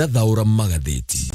Thathaũra magathĩti.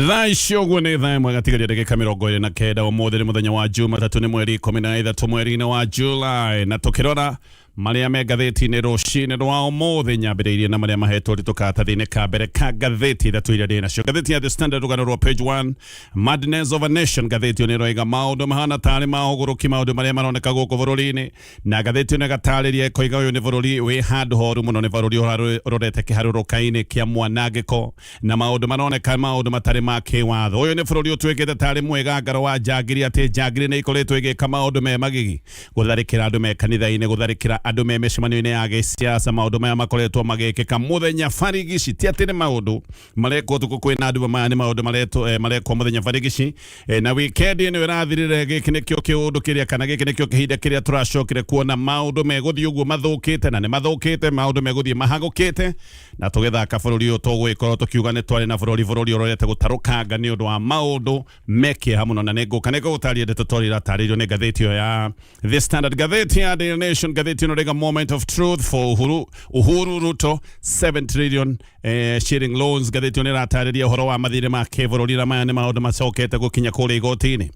Thaa icio ũguo nĩ thaa 1 gatigaria ndagĩka 29. Ũmũthĩ nĩ mũthenya wa Jumatatũ, nĩ mweri 13 mweri-inĩ wa July, na tũkĩrora marĩa me ngathĩti-inĩ rũcinĩ rwa ũmũthĩ, nyambĩrĩirie na marĩa mahetwo ũritũ karatathi-inĩ ka mbere ka ngathĩti ithatũ iria ndĩ nacio. Ngathĩti ya The Standard, rũgano rwa page 1, Madness of a Nation. Ngathĩti ĩyo nĩ ĩroiga maũndũ mahana tarĩ ma ũgũrũki, maũndũ marĩa maroneka gũkũ bũrũri-inĩ, na ngathĩti ĩno ĩgatarĩria ĩkoiga ũyũ nĩ bũrũri wĩ handũ horu mũno, nĩ bũrũri ũrorete kĩharũrũka-inĩ kĩa mwanangĩko na maũndũ maroneka maũndũ matarĩ ma kĩwatho. Ũyũ nĩ bũrũri ũtuĩkĩte tarĩ mwĩgangaro wa njangiri, atĩ njangiri nĩ ikoretwo igĩka maũndũ me magigi, gũtharĩkĩra andũ me kanitha-inĩ, gũtharĩkĩra andũ me mĩcemanio-inĩ ya gĩsiasa. Maũndũ maya makoretwo magĩkĩka mũthenya barigici, ti atĩ nĩ maũndũ marekwo ũtukũ kwĩna nduma, maya nĩ maũndũ marekwo mũthenya barigici. Na wikendi ĩno ĩrathirire, gĩkĩ nĩkĩo kĩũndũ kĩrĩa kana gĩkĩ nĩkĩo kĩhinda kĩrĩa tũracokire kuona maũndũ megũthiĩ ũguo mathũkĩte, na nĩ mathũkĩte, maũndũ megũthiĩ mahagũkĩte, na tũgĩthaka bũrũri ũyũ tũgũgĩkorwo tũkiuga nĩ twarĩ na bũrũri ũrorete gũtarũkanga nĩ ũndũ wa maũndũ me kĩeha mũno. Na nĩ ngũka nĩ ngũgũtarĩria ndeto twarĩ iratarĩirio nĩ ngathĩti ĩyo ya The Standard. Ngathĩti ya Daily Nation, ngathĩti ĩno rĩga moment of truth for Uhuru Ruto 7 trillion shilling loans. Ngathĩti ĩyo nĩ ĩratarĩria ũhoro wa mathirĩ ma kĩbũrũri, na maya nĩ maũndũ macokete gũkinya kũrĩa igoti-inĩ.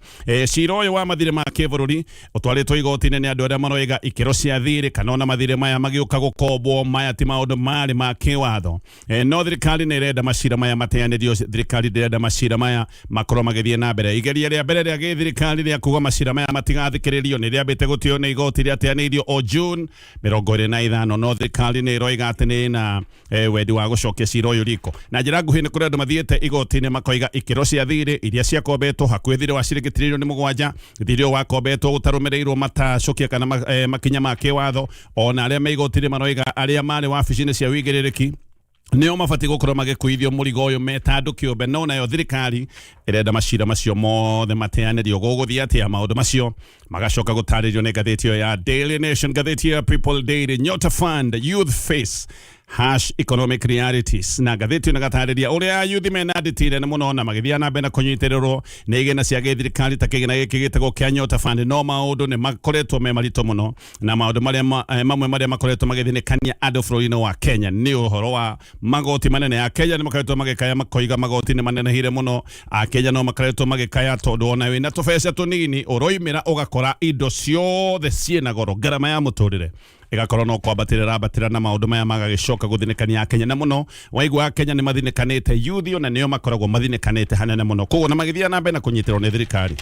Cira ũyũ wa mathirĩ ma kĩbũrũri ũtwarĩtwo igoti-inĩ nĩ andũ arĩa maroiga ikĩro cia thirĩ kana ona mathirĩ maya magĩũka gũkombwo, maya ti maũndũ marĩ ma kĩwatho. No thirikari nĩ ĩrenda macira maya mateanĩrio, thirikari ndĩrenda macira maya makorwo magĩthiĩ na mbere. Igeria rĩa mbere rĩa gĩthirikari rĩa kuga macira maya matigathikĩrĩrio nĩ rĩambĩte gũtĩo nĩ igoti, rĩateanĩirio o June 25, no thirikari nĩ ĩroiga atĩ nĩ na wendi wa gũcokia cira ũyũ riko. Na njĩra nguhĩ, nĩ kũrĩ andũ mathiĩte igoti-inĩ makoiga ikĩro cia thirĩ iria ciakombetwo hakuhĩ thirĩ wa ciringi tiririoni 7, thirĩ ũyũ wakombetwo gũtarũmĩrĩirwo matacũkia kana makinya ma kĩwatho. Ona arĩa me igoti-inĩ maroiga arĩa marĩ wabici-inĩ cia wĩigĩrĩrĩki nĩo mabatiĩ gũkorwo magĩkuithio mũrigo ũyũ meta andũ kĩũmbe, no nayo thirikari ĩrenda macira macio mothe mateanĩrio. Gũgũthiĩ atĩa? Maũndũ macio magacoka gũtarĩrio nĩ ngathĩti ĩyo ya Daily Nation. Ngathĩti ya People Daily, Nyota Fund Youth Face Harsh Economic Realities, na ngathĩti ĩno ĩgatarĩria ũrĩa ayuthi mena nditi nene mũno na magĩthiĩ na mbere na kũnyitĩrĩrwo nĩ igĩna cia gĩthirikari ta kĩgĩna gĩkĩ gĩtagwo kĩa Nyota Fund, no maũndũ nĩ makoretwo me maritũ mũno, na maũndũ marĩa mamwe marĩa makoretwo magĩthinĩkania andũ bũrũri-inĩ wa Kenya nĩ ũhoro wa magoti manene. Akenya nĩ makoretwo magĩkaya makoiga magoti nĩ manenehire mũno. Akenya no makoretwo magĩkaya tondũ ona wĩna tũbeca tũnini ũroimĩra ũgakora indo ciothe ciĩna goro, ngarama ya mũtũrĩre ĩgakorwo no kwambatĩra ĩrambatĩra, na maũndũ maya magagĩcoka gũthinĩkania Akenya na mũno. Waigua Akenya nĩ mathinĩkanĩte, yuthi ona nĩo makoragwo mathinĩkanĩte hanene mũno. Koguo na magĩthiĩ na mbere na kũnyitĩrwo nĩ thirikari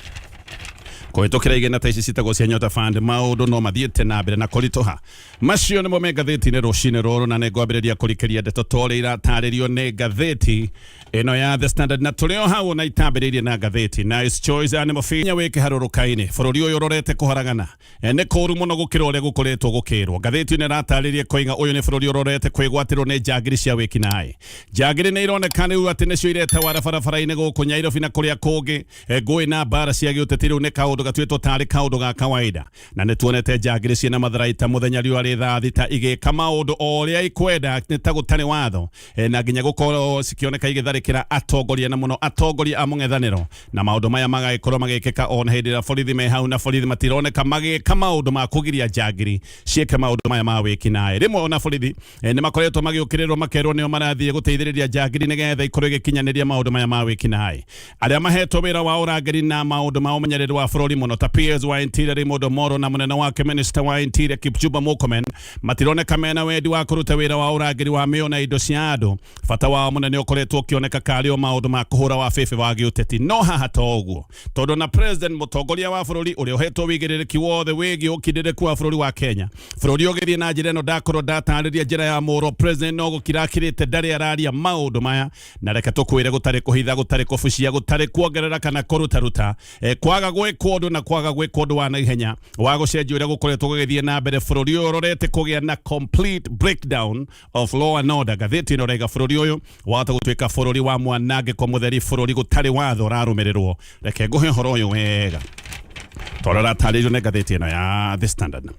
kũhĩtũkĩra igĩna ta ici citagwo cia Nyota Fund, maũndũ no mathiĩte na mbere na kũritũha. Macio nĩmo me ngathĩti-inĩ rũcinĩ rũrũ, na nĩ ngwambĩrĩria kũrikĩria ndeto torĩa iratarĩrio nĩ ngathĩti ĩno ya The Standard. Na tũrĩ o hau, na itambĩrĩirie na ngathĩti Nice Choice Animal Feed, wĩ kĩharũrũka-inĩ, bũrũri ũyũ ũrorete kũharagana. Nĩ kũũru mũno gũkĩra ũrĩa gũkoretwo gũkĩrwo. Ngathĩti ĩno ĩratarĩria ĩkoiga ũyũ nĩ bũrũri ũrorete kwĩgwatĩrwo nĩ njangiri cia wĩkinaĩ. Njangiri nĩ ironeka rĩu atĩ nĩcio iretawara barabara-inĩ gũkũ Nyairobi na kũrĩa kũngĩ. Ngũĩ na mbara cia gĩũteti rĩu nĩ kaũndũ gatuĩtwo tarĩ kaũndũ ga kawaida, na nĩ tuonete njangiri ciĩna matharaita mũthenya riũa rĩ thaa 6 igĩka maũndũ o ũrĩa ikwenda, nĩ ta gũtarĩ watho, na nginya gũkorwo cikĩoneka igĩtharĩkĩra atongoria, na mũno atongoria a mũng'ethanĩro, na maũndũ maya magagĩkorwo magĩkĩka ona hĩndĩ ĩrĩa borithi me hau, na borithi matironeka magĩka maũndũ ma kũgiria njangiri ciĩke maũndũ maya ma wĩkinaĩ. Rĩmwe ona borithi nĩ makoretwo magĩũkĩrĩrwo, makerwo nĩo marathiĩ gũteithĩrĩria njangiri nĩgetha ikorwo igĩkinyanĩria maũndũ maya ma wĩkinaĩ. Arĩa mahetwo wĩra wa ũrangĩri na maũndũ ma ũmenyereri wa bũrũri, mũno ta PS wa Interior Raymond Omolo na mũnene wake Minister wa Interior Kipchumba Murkomen, matironeka mena wendi wa kũruta wĩra wa ũrangĩri wa mĩoyo na indo cia andũ. Bata wao mũnene ũkoretwo ũkĩoneka karĩ o maũndũ ma kũhũra wa bĩbĩ wa gĩũteti. No haha to ũguo, tondũ na president, mũtongoria wa bũrũri ũrĩa ũhetwo wĩigĩrĩrĩki wothe wĩgiĩ ũkindĩrĩku wa bũrũri wa Kenya, bũrũri ũgĩthiĩ na njĩra ĩno ndakorwo ndatarĩria njĩra ya mũro, president no gũkira akirĩte, ndarĩ araria maũndũ maya. Na reke tũkwĩre gũtarĩ kũhitha, gũtarĩ kũbucia, gũtarĩ kuongerera kana kũrutaruta, kwaga gwĩkwo ũndũ na kwaga gwĩkwo ũndũ wa naihenya wa gũcenjia ũrĩa gũkoretwo gũgĩthiĩ na mbere, bũrũri ũyũ ũrorete kũgĩa na complete breakdown of law and order. Ngathĩti ĩno ĩraiga bũrũri ũyũ wahota gũtuĩka bũrũri wa mwanangĩko mũtheri, bũrũri gũtarĩ watho ũrarũmĩrĩrwo. Reke ngũhe ũhoro ũyũ wega tondũ ũratarĩirio nĩ ngathĩti ĩno ya The Standard.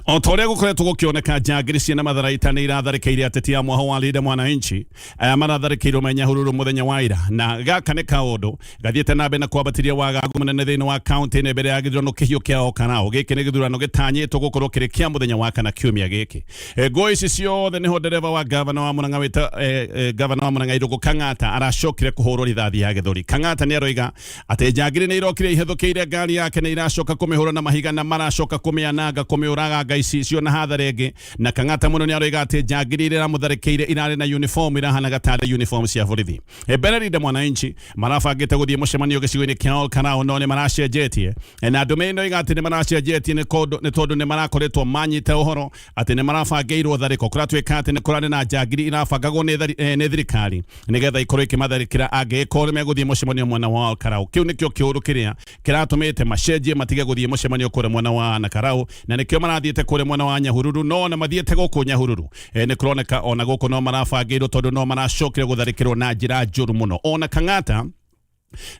O ta ũrĩa gũkoretwo gũkĩoneka, njangiri ciĩna matharaita nĩ iratharĩkĩire ateti a mwaho wa Linda Mwananchi aya maratharĩkĩirwo me Nyahururu mũthenya wa ira, na gaka nĩ kaũndũ gathiĩte na mbere na kwambatĩria wagagu mũnene thĩinĩ wa kaunti-inĩ mbere ya gĩthurano kĩhiũ kĩa Olkalau. Gĩkĩ nĩ gĩthurano gĩtanyĩtwo gũkorwo kĩrĩ kĩa mũthenya wa kana kiumia gĩkĩ. Ngũĩ ici ciothe nĩho ndereba wa gavana wa Murang'a wĩta gavana wa Murang'a Irũngũ Kang'ata aracokire kũhũrwo rithathi ya gĩthũri. Kang'ata nĩ aroiga atĩ njangiri nĩ irokire ihĩthũkĩire ngari yake na iracoka kũmĩhũra na mahiga na maracoka kũmĩananga, kũmĩũraganga icicio na hathara ĩngĩ. Na Kang'ata mũno nĩ aroiga atĩ njangiri iria iramũtharĩkĩire irarĩ na uniform irahanaga tarĩ uniform cia borithi. Mbere Linda Mwananchi marabangĩte gũthiĩ mũcemanio gĩcigo-inĩ kĩa Olkalau no nĩ maracenjetie, na ndũmĩrĩri ĩno ĩiga atĩ nĩ maracenjetie nĩ tondũ nĩ marakoretwo manyite ũhoro atĩ nĩ marabangĩirwo tharĩko. Kũratuĩka atĩ nĩ kũrarĩ na njangiri irabangagwo nĩ thirikari nĩgetha ikorwo ikĩmatharĩkĩra angĩgĩkorwo nĩ megũthiĩ mũcemanio mwena wa Olkalau. Kĩu nĩkĩo kĩũndũ kĩrĩa kĩratũmĩte macenjie matige gũthiĩ mũcemanio kũrĩa mwena wa Nakarau, na nĩkĩo marathiĩte kũrĩa mwena wa Nyahururu. No ona mathiĩte gũkũ Nyahururu, nĩ kũroneka ona gũkũ no marabangĩirwo tondũ no maracokire gũtharĩkĩrwo na njĩra njũru mũno. Ona Kang'ata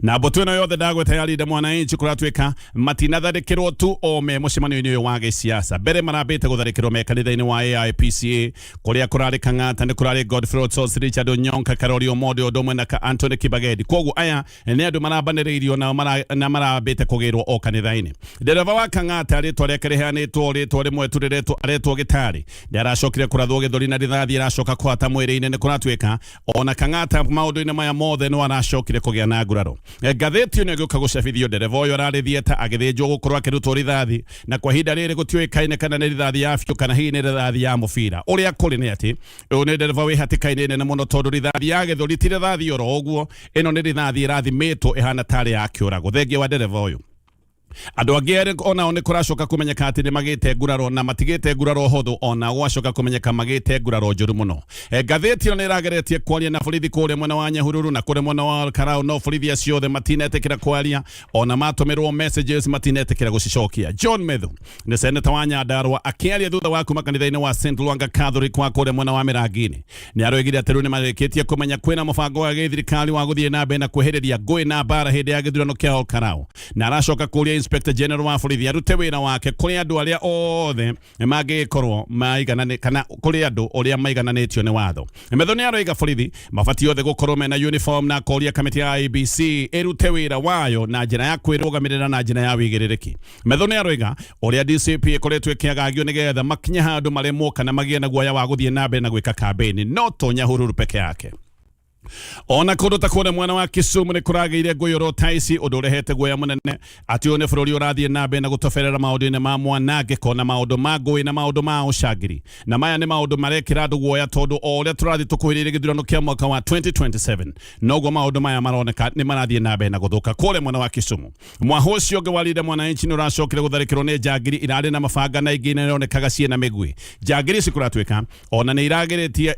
na mbũtũ ĩno yothe ndagweta ya Linda Mwananchi kũratuĩka matinatharĩkĩrwo tu o me mũcemanio-inĩ ũyũ wa gĩsiasa. Mbere marambĩte gũtharĩkĩrwo me kanitha-inĩ wa AIPCA kũrĩa kũrarĩ Kang'ata, nĩ kũrarĩ Godfrey Otos, Richard Onyonka, Karori Omondi ũndũ ũmwe na Anthony Kibagedi. Koguo aya nĩ andũ marambanĩrĩirio nao na marambĩte kũgĩrwo o kanitha-inĩ. Ndereba wa Kang'ata, rĩtwa rĩake rĩheanĩtwo rĩtwa rĩmwe tu rĩretwo aretwo Gĩtarĩ, nĩ aracokire kũrathwo gĩthũri na rithathi ĩracoka kũhata mwĩrĩ-inĩ. Nĩ kũratuĩka ona Kang'ata maũndũ-inĩ maya mothe no aracokire kũgĩa na nguraro. Ngathĩti ĩno ĩgĩũka gũcabithio, ndereba ũyũ ararĩ thieta agĩthĩnjwo gũkorwo akĩrutwo rithathi, na kwa ihinda rĩrĩ gũtiũĩkaine kana nĩ rithathi ya biũ kana hihi nĩ rithathi ya mũbira. Ũrĩa kũrĩ nĩ atĩ ũyũ nĩ ndereba wĩ hatĩka-inĩ nene mũno, tondũ rithathi ya gĩthũri ti rithathi oro ũguo, ĩno nĩ rithathi ĩrathimĩtwo ĩhana tarĩ ya kĩũrago. Thengia wa ndereba ũyũ, andũ angĩ erĩ onao nĩ kũracoka kũmenyeka atĩ nĩ magĩte nguraro, na matigĩte nguraro hũthũ, ona gwacoka kũmenyeka magĩte nguraro njũru mũno. Ngathĩti ĩyo nĩ ĩrageretie kwaria na borithi kũrĩa mwena wa Nyahururu na kũrĩa mwena wa Olkalau, no borithi acio othe matinetĩkĩra kwaria, ona matũmĩrwo messages matinetĩkĩra gũcicokia. John Methu nĩ seneta wa Nyandarua, akĩaria thutha wa kuma kanitha-inĩ wa St Lwanga Catholic wa kũrĩa mwena wa Mĩrangi-inĩ, nĩ aroigire atĩ rĩu nĩ marĩkĩtie kũmenya kwĩna mũbango wa gĩthirikari wa gũthiĩ na mbere na kwehereria ngũĩ na mbara hĩndĩ ya gĩthurano kĩa Olkalau, na aracoka kũria Inspector General wa borithi arute wĩra wake kũrĩ andũ arĩa othe mangĩgĩkorwo maiganane kana kũrĩ andũ ũrĩa maigananĩtio nĩ watho. Metho nĩ aroiga borithi mabatiĩ othe gũkorwo mena uniform, na akoria kamĩtĩ ya IEBC ĩrute wĩra wayo na njĩra ya kwĩrũgamĩrĩra na njĩra ya wĩigĩrĩrĩki. Metho nĩ aroiga ũrĩa DCP ĩkoretwo ĩkĩagagio nĩgetha makinye handũ maremwo kana magĩe na guoya wa gũthiĩ na mbere na gwĩka kambĩni no to Nyahururu peke yake. Ona kũndũ ta kũrĩa mwena wa Kisumu nĩ kũragĩire ngũyũro ta ici, ũndũ ũrehete guoya mũnene atĩ ũyũ nĩ bũrũri ũrathiĩ na mbere na gũtoberera maũndũ-inĩ ma mwanangĩko na maũndũ ma ngũĩ na maũndũ ma ũcangiri. Na maya nĩ maũndũ marekĩra andũ guoya, tondũ o ũrĩa tũrathiĩ tũkuhĩrĩirie gĩthurano kĩa mwaka wa 2027 noguo maũndũ maya maroneka nĩ marathiĩ na mbere na gũthũka kũrĩa mwena wa Kisumu. Mwaho ũcio ũngĩ wa Linda Mwananchi nĩ ũracokire gũtharĩkĩrwo nĩ njangiri irarĩ na mabanga na ingĩ ironekaga ciĩna mĩguĩ. Njangiri ici kũratuĩka ona nĩ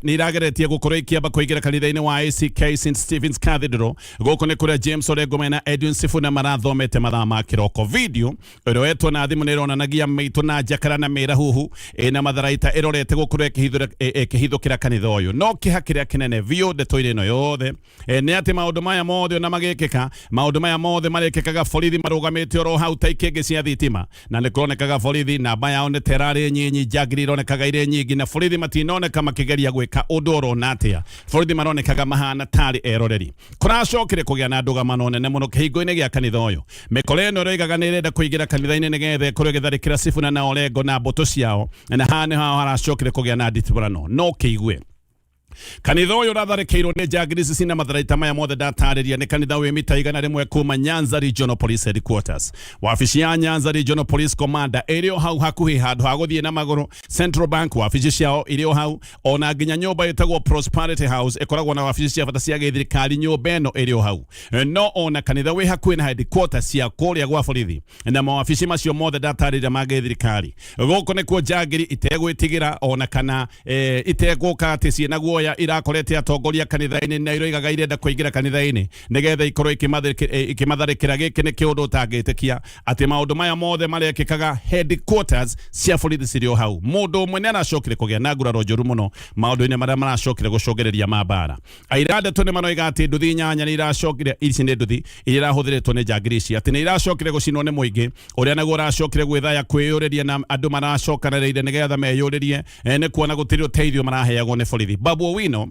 irageretie gũkorwo ikĩamba kũingĩra kanitha-inĩ wa ACK St Stephen's Cathedral. Gũkũ nĩ kũrĩa James Orengo mena Edwin Sifuna marathomete mathaa ma kĩroko. Video ĩroetwo na thimũ nĩ ĩronanagia mĩitũ na njakara na mĩrahuhu ĩna matharaita ĩrorete gũkorwo ĩkĩhithũkĩra kanitha ũyũ. No kĩha kĩrĩa kĩnene biũ ndeto-inĩ ĩno yothe nĩ atĩ maũndũ maya mothe ona magĩkĩka, maũndũ maya mothe marekĩkaga borithi marũgamĩte oro hau ta ikĩngĩ cia thitima, na nĩ kũronekaga borithi namba yao nĩ ta ĩrarĩ nyinyi, njangiri ironekaga irĩ nyingĩ, na borithi matinoneka makĩgeria gwĩka ũndũ oro na atĩa. Borithi maronekaga mahana tarĩ eroreri. Kũracokire kũgĩa na ndũgamano nene mũno kĩhingo-inĩ gĩa kanitha ũyũ. Mĩkora ĩno ĩroigaga nĩ ĩrenda kũingĩra kanitha-inĩ nĩgetha ĩkorwo ĩgĩtharĩkĩra Sifuna na Orengo na mbũtũ ciao, na haha nĩho haracokire kũgĩa na nditũrano. No kĩigue kanitha ũyũ ũratharĩkĩirwo nĩ njangiri ici cina matharaita maya mothe ndatarĩria nĩ kanitha wĩ mita 100 kuma Nyanza Regional Police Headquarters. Wabici ya Nyanza Regional Police Commander ĩrĩ o hau hakuhĩ, handũ ha gũthiĩ na magũrũ. Central Bank wabici ciao irĩ o hau, ona nginya nyũmba ĩtagwo Prosperity House ĩkoragwo na wabici cia bata cia gĩthirikari, nyũmba ĩno ĩrĩ o hau. No ona kanitha wĩ hakuhĩ na headquarters cia kũrĩa gwa borithi na mawabici macio mothe ndatarĩria ma gĩthirikari. Gũkũ nĩkuo njangiri itegwĩtigĩra ona kana itegũka atĩ ciĩna guoya. irahoya irakorete atongoria kanitha-inĩ na iroigaga irenda kũingĩra kanitha-inĩ nĩgetha ikorwo ikĩmatharĩkĩra. Gĩkĩ nĩ kĩũndũ ũtangĩtĩkia atĩ maũndũ maya mothe marekĩkaga headquarters cia borithi cirĩ o hau. Mũndũ ũmwe nĩ aracokire kũgĩa na nguraro njũru mũno maũndũ-inĩ marĩa maracokire gũcũngĩrĩria ma mbara. Aira ndeto nĩ maroiga atĩ nduthi inyanya nĩ iracokire, ici nĩ nduthi iria irahũthĩrĩtwo nĩ njangiri ici, atĩ nĩ iracokire gũcinwo nĩ mũingĩ ũrĩa naguo ũracokire gwĩthaya kwĩyũrĩria na andũ maracokanĩrĩire nĩgetha meyũrĩrie nĩ kuona gũtirĩ ũteithio maraheagwo nĩ borithi. Babu Owino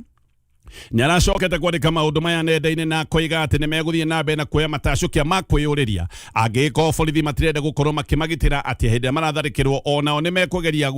nĩ aracokete kwandĩka maũndũ maya nenda-inĩ na akoiga atĩ nĩ megũthiĩ na mbere na kuoya matacũkia ma kwĩyũrĩria angĩgĩkorwo borithi matirenda gũkorwo makĩmagitĩra, atĩ hĩndĩ ĩrĩa maratharĩkĩrwo onao nĩ mekũgeria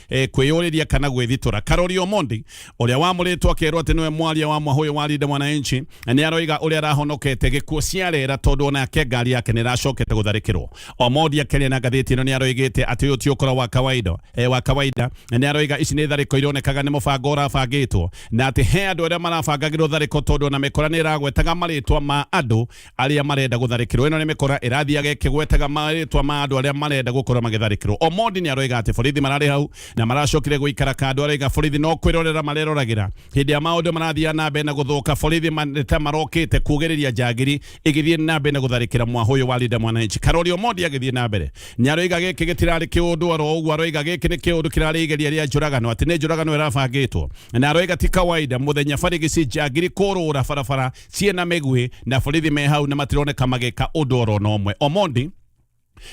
kwĩyũrĩria kana gwĩthitũra. Karori Omondi ũrĩa wamũrĩtwo akerwo atĩ nĩwe mwaria wa mwahũyũ wa Linda Mwananchi nĩ aroiga ũrĩa arahonokete gĩkuũ ciarera tondũ onake ngari yake nĩ ĩracokete gũtharĩkĩrwo. Omondi akĩaria na ngathĩti ĩno nĩ aroigĩte atĩ ũyũ ti ũkora wa kawaida, wa kawaida. Nĩ aroiga ici nĩ tharĩko ironekaga nĩ mũbango ũrabangĩtwo na atĩ he andũ arĩa marabangagĩrwo tharĩko tondũ ona mĩkora nĩ ĩragwetaga marĩtwa ma andũ arĩa marenda gũtharĩkĩrwo. Ĩno nĩ mĩkora ĩrathiaga ĩkĩgwetaga marĩtwa ma andũ arĩa marenda gũkorwo magĩtharĩkĩrwo. Omondi nĩ aroiga atĩ borithi mararĩ hau na maracokire gũikara kando. Aroiga borithi no kwĩrorera mareroragĩra hĩndĩ ya maũndũ marathiaga na mbere na gũthũka. Borithi ta marokĩte kugĩrĩria njangiri igĩthiĩ na mbere na gũtharĩkĩra mwahũyũ wa Linda Mwananchi. Karori Omondi agĩthiĩ na mbere nĩ aroiga gĩkĩ gĩtirarĩ kĩũndũ oro ũguo. Aroiga gĩkĩ nĩ kĩũndũ kĩrarĩ igeria rĩa njũragano, atĩ nĩ njũragano ĩrabangĩtwo, na aroiga ti kawaida mũthenya barigici njangiri kũrũra barabara ciĩna mĩguĩ na borithi me hau na matironeka magĩka ũndũ oro na ũmwe. Omondi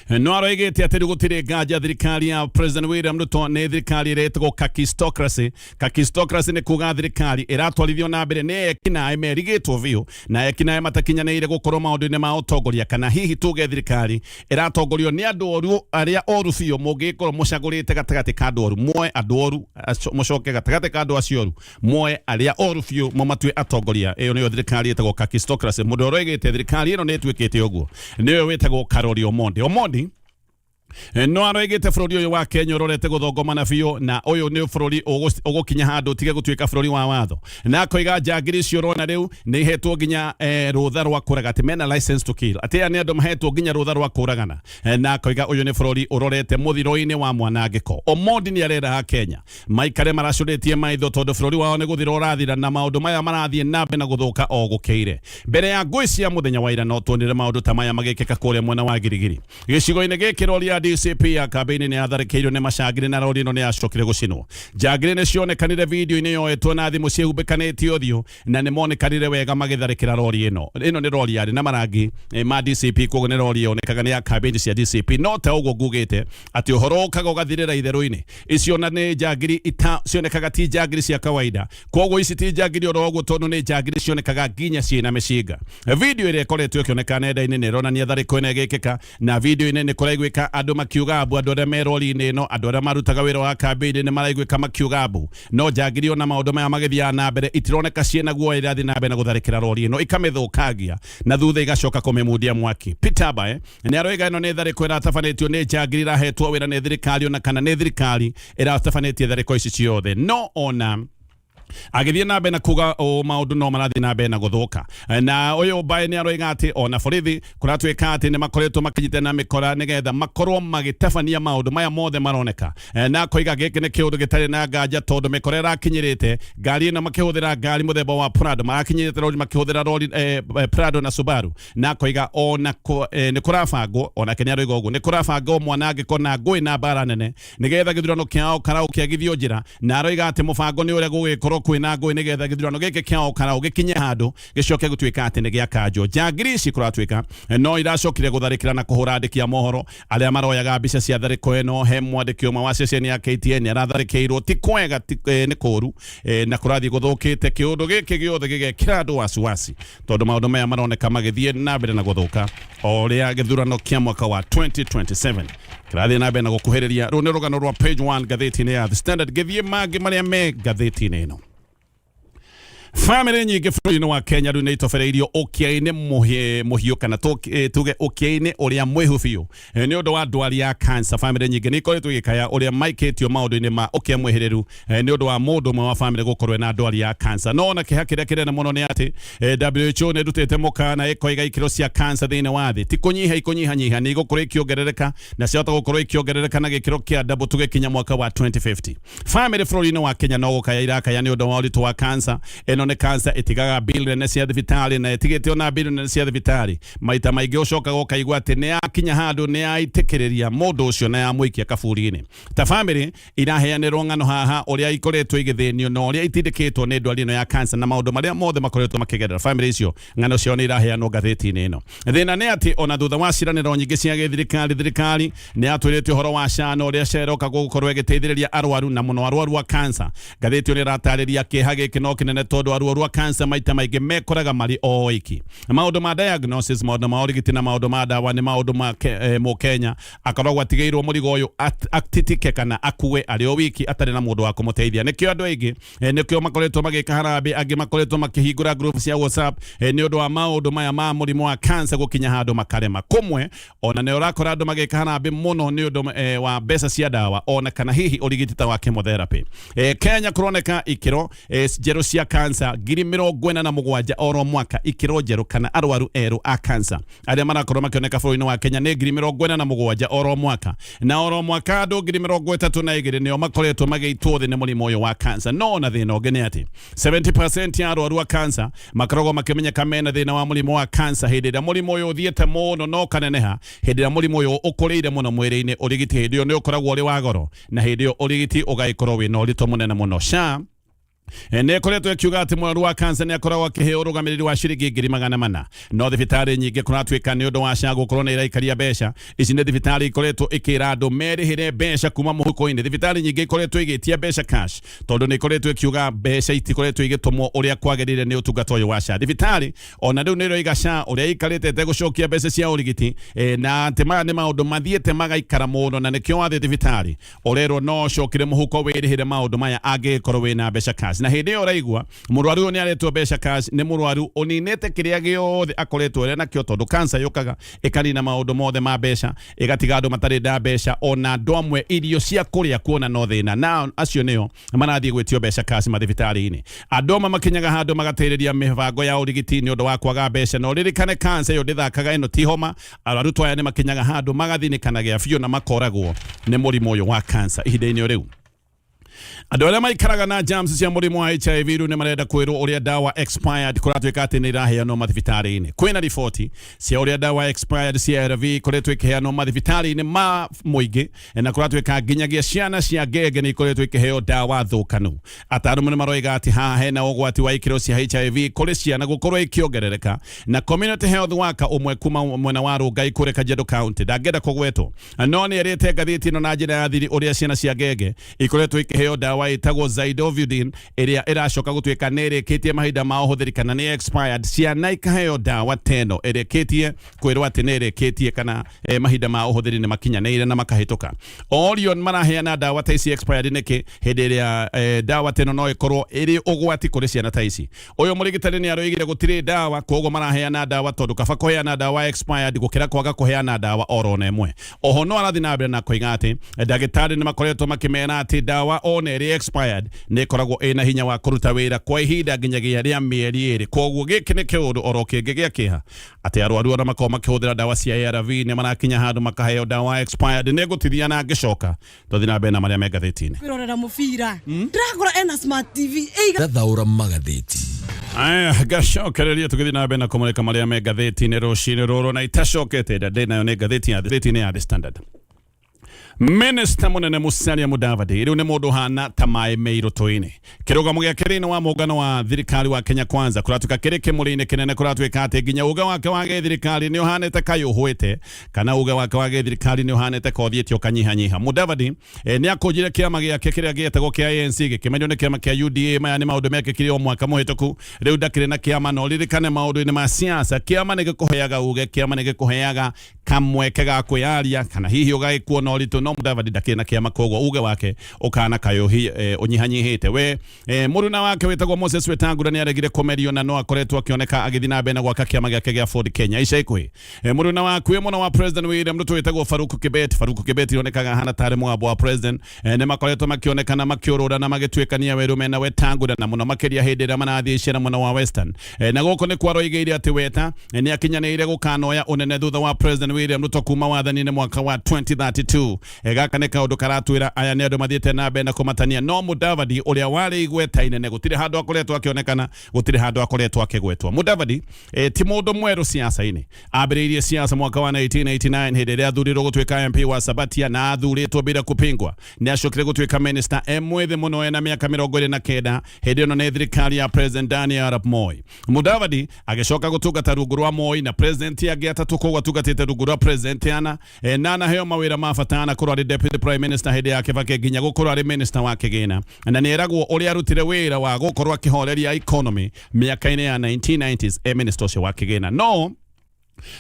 no aroigĩte atĩ rĩu gũtirĩ nganja thirikari ya President William Ruto nĩ thirikari ĩretagwo kakistocracy. Kakistocracy nĩ kuga thirikari ĩratwarithio na mbere nĩ ekinaĩ merigĩtwo biũ na ekinaĩ matakinyanĩire gũkorwo maũndũ-inĩ ma ũtongoria, kana hihi tuge thirikari ĩratongorio nĩ andũ oru arĩa oru biũ. Mũngĩkorwo mũcagũrĩte gatagatĩ ka andũ oru, muoe andũ oru, mũcoke gatagatĩ ka andũ acio oru muoe arĩa oru biũ mũmatue atongoria. Ĩyo nĩyo thirikari ĩtagwo kakistocracy. Mũndũ ũroigĩte thirikari ĩno nĩ ĩtuĩkĩte ũguo nĩwe wĩtagwo Karori Omondi. Omondi no aroigĩte bũrũri ũyũ wa Kenya ũrorete gũthongomana biũ na ũyũ nĩ bũrũri ũgũkinya handũ ũtige gũtuĩka bũrũri wa watho, na akoiga njangiri icio ũrona rĩu nĩ ihetwo nginya rũtha rwa kũraga, atĩ mena license to kill, atĩ aya nĩ andũ mahetwo nginya rũtha rwa kũragana, na akoiga ũyũ nĩ bũrũri ũrorete mũthiro-inĩ wa mwanangĩko. Omondi nĩ arera Kenya maikare maracũrĩtie maitho tondũ bũrũri wao nĩ gũthira ũrathira na maũndũ maya marathiĩ na mbere na gũthũka o gũkĩire. Mbere ya ngũĩ cia mũthenya wa ira no tuonire maũndũ ta maya magĩkĩka kũrĩa mwena wa Girigiri. Gĩcigo-inĩ gĩkĩ rori ya DCP ya kambĩini nĩ yatharĩkĩirwo nĩ macangiri na rori ĩno nĩ yacokire gũcinwo. Njangiri nĩ cionekanire video-inĩ yoetwo na thimũ ciĩhumbĩkanĩtie ũthiũ na nĩ monekanire wega magĩtharĩkĩra rori ĩno. Ĩno nĩ rori yarĩ na marangi ma DCP, koguo nĩ rori yonekaga nĩ ya kambĩini cia DCP. No ta ũguo ngugĩte atĩ ũhoro ũkaga ũgathirĩra itherũ-inĩ, icio na nĩ njangiri ita cionekaga ti njangiri cia kawaida, koguo ici ti njangiri oro ũguo tondũ nĩ njangiri cionekaga nginya ciĩna mĩcinga. Video ĩrĩa ĩkoretwo ĩkĩoneka nenda-inĩ nĩ ĩronania tharĩko ĩno ĩgĩkĩka, na video-inĩ nĩ kũraiguĩka andũ makiuga mbu. Andũ arĩa me rori-inĩ ĩno, andũ arĩa marutaga wĩra wa kambĩini nĩ maraiguĩka makiuga mbu, no njangiri ona maũndũ maya magĩthiaga na mbere itironeka ciĩna guoya, irathiĩ na mbere na gũtharĩkĩra rori ĩno ikamĩthũkangia na thutha igacoka kũmĩmundia mwaki. Peter Mbae nĩ aroiga ĩno nĩ tharĩko ĩratabanĩtio nĩ njangiri irahetwo wĩra nĩ thirikari, ona kana nĩ thirikari ĩratabanĩtie tharĩko ici ciothe. No ona agĩthiĩ na mbere na kuga ũũ, maũndũ no marathiĩ na mbere na gũthũka, na ũyũ Mbae nĩ aroiga atĩ ona borithi kũratuĩka atĩ nĩ makoretwo makĩnyitana na mĩkora nĩgetha makorwo magĩtabania maũndũ maya mothe maroneka, na akoiga gĩkĩ nĩ kĩũndũ gĩtarĩ na nganja tondũ mĩkora ĩrakinyĩrĩte ngari ĩno makĩhũthĩra ngari mũthemba wa Prado, marakinyĩrĩte rori makĩhũthĩra rori Prado na Subaru, na akoiga ona nĩ kũrabangwo, onake nĩ aroiga ũguo nĩ kũrabangwo mwanangĩko na ngũĩ na mbara nene nĩgetha gĩthurano kĩa Okaraũ kĩagithio njĩra, na aroiga atĩ mũbango nĩ ũrĩa gũgĩkorwo kwĩna ngũĩ nĩgetha gĩthurano gĩkĩ kĩa Okaraũ gĩkinye handũ gĩcoke gũtuĩka atĩ nĩ gĩakanjwo. Njangiri ici kũratuĩka no iracokire gũtharĩkĩra na kũhũra andĩki a mohoro arĩa maroyaga mbica cia tharĩko ĩno. He mwandĩki ũmwe wa ceceni ya KTN aratharĩkĩirwo. Ti kwega, nĩ kũru, na kũrathiĩ gũthũkĩte. Kĩũndũ gĩkĩ gĩothe gĩgekĩra andũ wasiwasi tondũ maũndũ maya maroneka magĩthiĩ na mbere na gũthũka o ũrĩa gĩthurano kĩa mwaka wa 2027 kĩrathiĩ na mbere na gũkuhĩrĩria. Rũu nĩ rũgano rwa page 1 ngathĩti-inĩ ya The Standard. Gĩthiĩ mangĩ marĩa me ngathĩti-inĩ ĩno. Family nyingĩ bũrũri-inĩ wa Kenya rĩu nĩ itobereirio ũkĩa-inĩ mũhiũ kana tuge ũkĩa-inĩ ũrĩa mwĩhu biũ nĩ ũndũ wa ndwari ya cancer. Family nyingĩ nĩ ikoretwo igĩkaya ũrĩa maikĩtio maũndũ-inĩ ma ũkĩa mwĩhĩrĩru nĩ ũndũ wa mũndũ ũmwe wa family gũkorwo ena ndwari ya cancer. No ona kĩeha kĩrĩa kĩnene mũno nĩ atĩ WHO nĩ ĩrutĩte mũkana ĩkoiga ikĩro cia cancer thĩinĩ wa thĩ ti kũnyiha ikũnyihanyiha, nĩ igũkorwo ikĩongerereka na ciahota gũkorwo ikĩongerereka na gĩkĩro kĩa double tũgĩkinya mwaka wa 2050. Family bũrũri-inĩ wa Kenya no gũkaya irakaya nĩ ũndũ wa ũritũ wa cancer. Ĩno nĩ cancer ĩtigaga bill nene cia thibitarĩ na ĩtigĩte ona bill nene cia thibitarĩ. Maita maingĩ ũcokaga ũkaigua atĩ nĩ yakinya handũ nĩ yaitĩkĩrĩria mũndũ ũcio na yamũikia kaburi-inĩ. Ta family iraheanĩrwo ng'ano haha ũrĩa ikoretwo igĩthĩnio na ũrĩa itindĩkĩtwo nĩ ndwari ĩno ya cancer na maũndũ marĩa mothe makoretwo makĩgerera. Family icio ng'ano ciao nĩ iraheanwo ngathĩti-inĩ ĩno. Thĩna nĩ atĩ ona thutha wa ciĩranĩro nyingĩ cia gĩthirikari, thirikari nĩ yatwĩrĩte ũhoro wa SHA na ũrĩa SHA ĩroka gũkorwo ĩgĩteithĩrĩria arwaru na mũno arwaru a cancer. Ngathĩti ĩyo nĩ ĩratarĩria kĩeha gĩkĩ no kĩnene tondũ arwaru a cancer maita maingĩ mekoraga marĩ oiki. Maũndũ ma diagnosis, maũndũ ma ũrigiti na maũndũ ma ndawa nĩ maũndũ ma Mũkenya akoragwo atigĩirwo mũrigo ũyũ atitike kana akue arĩ o wiki atarĩ na mũndũ wa kũmũteithia. Nĩkĩo andũ aingĩ nĩkĩo makoretwo magĩka harambĩ, angĩ makoretwo makĩhingũra group cia WhatsApp nĩ ũndũ wa maũndũ maya ma mũrimũ wa cancer gũkinya handũ makarema. Kũmwe ona nĩ ũrakora andũ magĩka harambĩ mũno nĩ ũndũ wa mbeca cia ndawa ona kana hihi ũrigiti ta wa chemotherapy. Kenya kũroneka ikĩro njerũ cia cancer 47,000 oro mwaka, ikĩro njerũ kana arwaru erũ a cancer arĩa marakorwo makĩoneka bũrũri-inĩ wa Kenya nĩ 47,000 oro mwaka, na oro mwaka andũ 32,000 nĩo makoretwo magĩitwo thĩ nĩ mũrimũ ũyũ wa cancer. No ona thĩna ũngĩ nĩ atĩ 70% ya arwaru a cancer makoragwo makĩmenyeka mena thĩna wa mũrimũ wa cancer hĩndĩ ĩrĩa mũrimũ ũyũ ũthiĩte mũno na ũkaneneha, hĩndĩ ĩrĩa mũrimũ ũyũ ũkũrĩire mũno mwĩrĩ-inĩ, ũrigiti hĩndĩ ĩyo nĩ ũkoragwo ũrĩ wa goro na hĩndĩ ĩyo ũrigiti ũgagĩkorwo wĩna ũritũ mũnene mũno. SHA nĩ ĩkoretwo ĩkiuga atĩ mũrwaru wa cancer nĩ akoragwo akĩheo ũrũgamĩrĩri wa ciringi 400,000, no thibitarĩ nyingĩ kũratuĩka nĩ ũndũ wa SHA gũkorwo nĩ ĩraikaria mbeca ici nĩ thibitarĩ ikoretwo ĩkĩra andũ merĩhĩre mbeca kuma mũhuko-inĩ. Thibitarĩ nyingĩ ikoretwo igĩtia mbeca cash tondũ nĩ ikoretwo ĩkiuga mbeca itikoretwo igĩtũmwo ũrĩa kwagĩrĩire nĩ ũtungata ũyũ wa SHA. Thibitarĩ ona rĩu nĩ ĩroiga SHA ũrĩa ĩikarĩte ĩtegũcokia mbeca cia ũrigiti na atĩ maya nĩ maũndũ mathiĩte magaikara mũno na nĩkĩo wathiĩ thibitarĩ ũrerwo no ũcokire mũhuko wĩrĩhĩre maũndũ maya angĩgĩkorwo wĩna mbeca cash. Na hĩndĩ ĩyo ũraigua mũrwaru ũyũ nĩ aretwo mbeca cash nĩ mũrwaru ũninĩte kĩrĩa gĩothe akoretwo arĩ nakĩo, tondũ cancer yũkaga ĩkanina maũndũ mothe ma mbeca, ĩgatiga andũ matarĩ na mbeca, ona andũ amwe irio cia kũrĩa kuona no thĩna, na acio nĩo marathiĩ gwĩtio mbeca cash mathibitarĩ-inĩ. Andũ amwe makinyaga handũ magatĩrĩria mĩbango ya ũrigiti nĩ ũndũ wa kwaga mbeca, na ũririkane cancer ĩyo ndĩthakaga, ĩno ti homa. Arwaru aya nĩ makinyaga handũ magathinĩkanagia biũ na makoragwo nĩ mũrimũ ũyũ wa cancer ihinda-inĩ o rĩu. Andũ arĩa maikaraga na germs cia mũrimũ wa HIV rĩu nĩ marenda kwĩrwo ũrĩa ndawa expired kũratuĩka atĩ nĩ iraheanwo mathibitarĩ-inĩ. Kwĩna riboti cia ũrĩa ndawa expired cia ARV ikoretwo ikĩheanwo mathibitarĩ-inĩ ma mũingĩ, na kũratuĩka nginyagia ciana cia ngenge nĩ ikoretwo ikĩheo ndawa thũkanu. Ataaramu nĩ maroiga atĩ haha hena ũgwati wa ikĩro cia HIV kũrĩ ciana gũkorwo ikĩongerereka, na community health worker ũmwe kuma mwena wa Rongai kũrĩa Kajiado County ndangĩenda kũgwetwo, no nĩ erĩte ngathĩti ĩno na njĩra ya thiri ũrĩa ciana cia ngenge ikoretwo ikĩheo ndawa ĩtagwo Zidovudine ĩrĩa ĩracoka gũtuĩka nĩ ĩrĩkĩtie mahinda ma ũhũthĩri kana nĩ expired. Ciana ikaheo ndawa teno ĩrĩkĩtie kwĩrwo atĩ nĩ ĩrĩkĩtie kana mahinda ma ũhũthĩri nĩ makinyanĩire na makahĩtũka. Orion maraheana ndawa ta ici expired nĩkĩ hĩndĩ ĩrĩa ndawa teno no ĩkorwo ĩrĩ ũgwati kũrĩ ciana ta ici? Ũyũ mũrigitani nĩ aroigire gũtirĩ ndawa, koguo maraheana ndawa tondũ kaba kũheana ndawa expired gũkĩra kwaga kũheana ndawa oro na ĩmwe. Oho no arathiĩ na mbere na koiga atĩ ndagĩtarĩ nĩ makoretwo makĩmera atĩ ndawa ona ĩrĩ expired nĩ ĩkoragwo ĩna hinya wa kũruta wĩra kwa ihinda nginyagia rĩa mĩeri 2. Koguo gĩkĩ nĩ kĩũndũ oro kĩngĩ gĩa kĩeha atĩ arwaru arĩa makoragwo makĩhũthĩra ndawa cia ARV nĩ marakinya handũ makaheo ndawa expired. Nĩ ngũtithia na ngĩcoka tũthiĩ na mbere na marĩa me ngathĩti-inĩ. Kwĩrorera mũbira ndĩrakora ena smart TV ĩiga Thathaũra magathĩti. Aya, ngacokereria tũgĩthiĩ na mbere na kũmũrĩka marĩa me ngathĩti-inĩ rũcinĩ rũrũ, na itacokete nda ndĩ nayo nĩ ngathĩti ya ngathĩti-inĩ ya The Standard. Minister munene Musalia Mudavadi rĩu nĩ mũndũ hana ta maĩ me irũtũ-inĩ. Kĩrũgamo gĩake thĩinĩ wa mũngano wa thirikari wa Kenya Kwanza kũratuĩka kĩrĩ kĩmũrĩ-inĩ kĩnene, kũratuĩka atĩ nginya uge wake wa gĩthirikari nĩ ũhanĩte kayũhwĩte kana uge wake wa gĩthirikari nĩ ũhanĩte kothiĩte ũkanyihanyiha. Mudavadi nĩ akũnjire kĩama gĩake kĩrĩa gĩetagwo kĩa ANC gĩkĩmenywo nĩ kĩama kĩa UDA. Maya nĩ maũndũ mekĩkire o mwaka mũhĩtũku. Rĩu ndakĩrĩ na kĩama, na ũririkane maũndũ-inĩ ma siasa kĩama nĩ gĩkũheaga uge, kĩama nĩ gĩkũheaga kamweke ga kwĩyaria kana hihi ũgagĩkuona ũritũ. No Mudavadi ndakĩrĩ na kĩama, koguo uge wake ũkana kaĩ ũnyihanyihĩte. We mũruna wake wĩtagwo Moses Wetangula nĩ aregire kũmerio na no akoretwo akĩoneka agĩthiĩ na mbere na gwaka kĩama gĩake gĩa Ford Kenya ica ikuhĩ. Mũruna wakuĩ mũno wa President William Ruto wĩtagwo Farouk Kibet, Farouk Kibet onekaga hana tarĩ mũgambo wa president, nĩ makoretwo makĩonekana makĩũrũra na magĩtuĩkania werũ mena Wetangula, na mũno makĩria hĩndĩ ĩrĩa marathiĩ cera mwena wa Western. Na gũkũ nĩ kwaroigĩire atĩ Weta nĩ akinyanĩire gũkanoya ũnene thutha wa President William Ruto kuma wathani-inĩ mwaka wa 2032. Gaka nĩ kaũndũ karatwĩra aya nĩ andũ mathiĩte na mbere na kũmatania. No Mudavadi ũrĩa warĩ igweta inene gũtirĩ handũ akoretwo akĩonekana, gũtirĩ handũ akoretwo akĩgwetwo. Mudavadi ti mũndũ mwerũ siasa-inĩ. Ambĩrĩirie siasa mwaka wa 1989 hĩndĩ ĩrĩa athurirwo gũtuĩka MP wa Sabatia na athurĩtwo bila kupingwa. Nĩ acokire gũtuĩka minister e mwĩthĩ mũno ena mĩaka 29, hĩndĩ ĩno nĩ thirikari ya President Daniel Arap Moi. Mudavadi agĩcoka gũtungata rungu rwa Moi na president angĩ atatũ, koguo atungatĩte rungu rwa president ana, na anaheo mawĩra ma bata na korwo arĩ deputy prime minister hĩndĩ ya Kibaki nginya gũkorwo arĩ minister wa kĩgĩna, na nĩ eragwo ũrĩa arutire wĩra wa gũkorwo akĩhoreria economy mĩaka-inĩ ya 1990s e minister ũcio wa kĩgĩna. No